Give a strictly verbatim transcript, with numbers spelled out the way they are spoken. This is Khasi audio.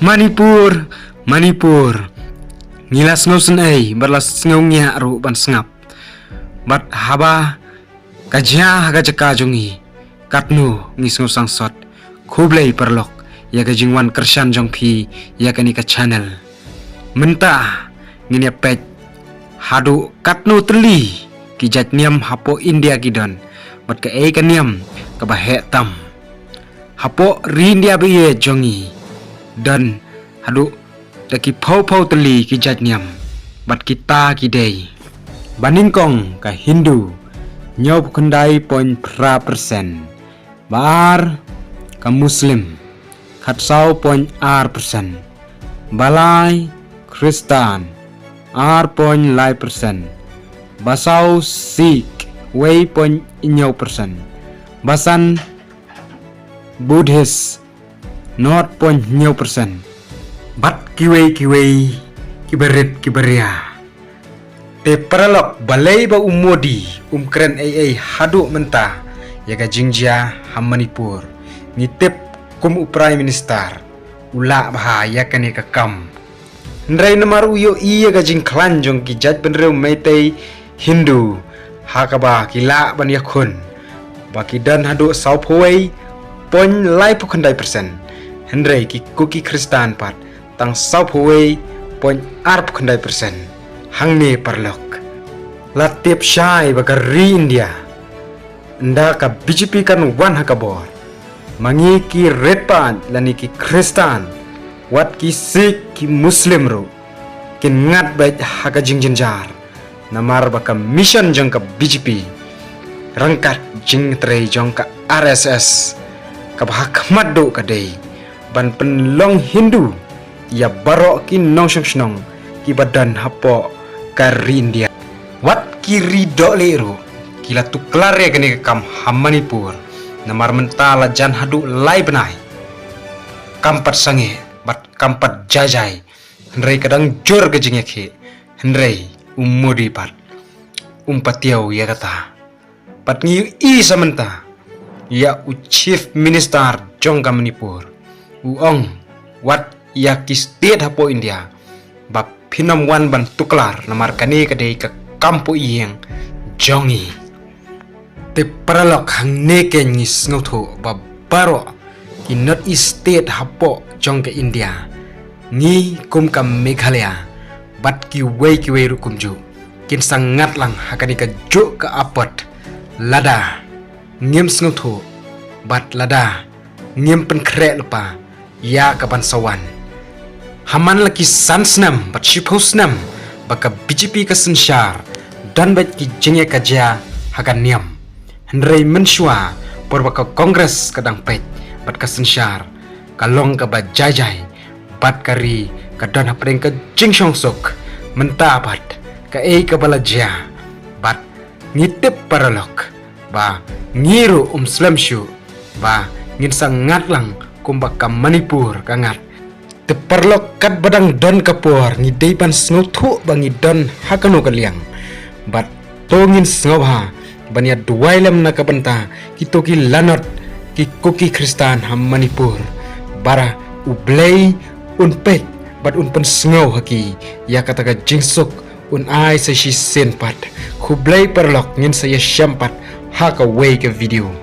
Manipur, Manipur. Ngi la sngewsynei bad la sngewngiah ruh ban sngap. Bad haba ka jia ha ka jaka jong ngi, katno ngi sngewsangsot. Khublei paralok ïa ka jingwan kyrshan jong phi ïa kane ka channel. Mynta ngin ïa peit haduh katno tylli ki jait niam hapoh India ki don, bad kaei ka niam kaba heh tam. Hapoh ri India ba ïeit jong ngi don haduh da ki phew phew tylli ki jait niam, bad kita ki dei: ba nyngkong ka Hindu, hynñiewphew khyndai point phra percent, ba ar ka Muslim, khatsaw point ar percent, ba lai Khristan, ar point lai persen, ba saw Sikh, wei point hynñiew persen, ba san Buddhist, not point hynñiew persen, bad kiwei kiwei kiba rit kiba ria. Te paralok, balei ba u Modi um kren ei ei haduh mynta ïa ka jingjia ha Manipur? Ngi tip kum u Prime Minister u lah bha ïa kane ka kam. Hynrei namar u ïohi ïa ka jingkhlaiñ jong ki jait bynriew Meitei Hindu ha kaba ki lah ban ïakhun, ba ki don haduh sawphew wei point laiphew khyndai persen, hynrei ki Kuki Khristan pat tang sawphew wei point arphew khyndai persen. Hangne paralok, la tip shai ba ka ri India, ynda ka B J P kan wan ha ka bor, ma ngi ki rit paid lane ki Khristan, wat ki Sikh ki Muslim ruh kin ngat beit ha ka jingjynjar. Namar ba ka mission jong ka B J P, ryngkat jingtrei jong ka R S S, kaba ha khmat duh ka dei ban pynlong Hindu ïa baroh ki nongshong shnong kiba don hapoh ka ri India. Wat ki ri dohlieh ruh ki la tuklar ïa kane ka kam ha Manipur, namar mynta la jan haduh lai bnai kam pat sangeh bad kam pat jai jai. Hynrei ka dang jur ka jingïakhih, hynrei u Modi pat um patiaw ïa kata. Pat ngi ïohi sa mynta ïa u Chief Minister jong ka Manipur u ong wat ïa ki state hapoh India ba phin ym wan ban tuklar, namar kane ka dei ka kam poh ïing jong ngi. Te paralok, hangne keiñ ngi sngewthuh ba baroh ki North East state hapoh jong ka India, ngi kum ka Meghalaya bad kiwei kiwei ruh kumjuh, kin sa ngat lang ha kane kajuh ka apot lada ngim sngewthuh bad lada ngim pynkhreh lypa ïa ka ban sa wan. Ha man la ki san snem bad shiphew snem ba ka B J P ka synshar, don beit ki jingïakajia ha ka niam. Hynrei mynshuwa por ba ka Congress ka dang peit bad ka synshar, ka long kaba jai jai bad ka ri ka don hapdeng ka jingshongsuk. Mynta pat kaei kaba la jia, bad ngi tip paralok ba ngi ruh um slem shuh ba ngin sa ngat lang kumba ka Manipur ka ngat. Te paralok, katba dang don ka por ngi dei ban sngewthuh ba ngi don ha kano ka liang. Bad to ngin sngewbha ban ïa duwai lem na ka bynta kito ki lanot ki Kuki Khristan ha Manipur, ba U Blei un peit bad un pynsngew ha ki ïa kata ka jingsuk, un ai sa shisien pat. Khublei paralok, ngin sa ïashem pat ha kawei ka video.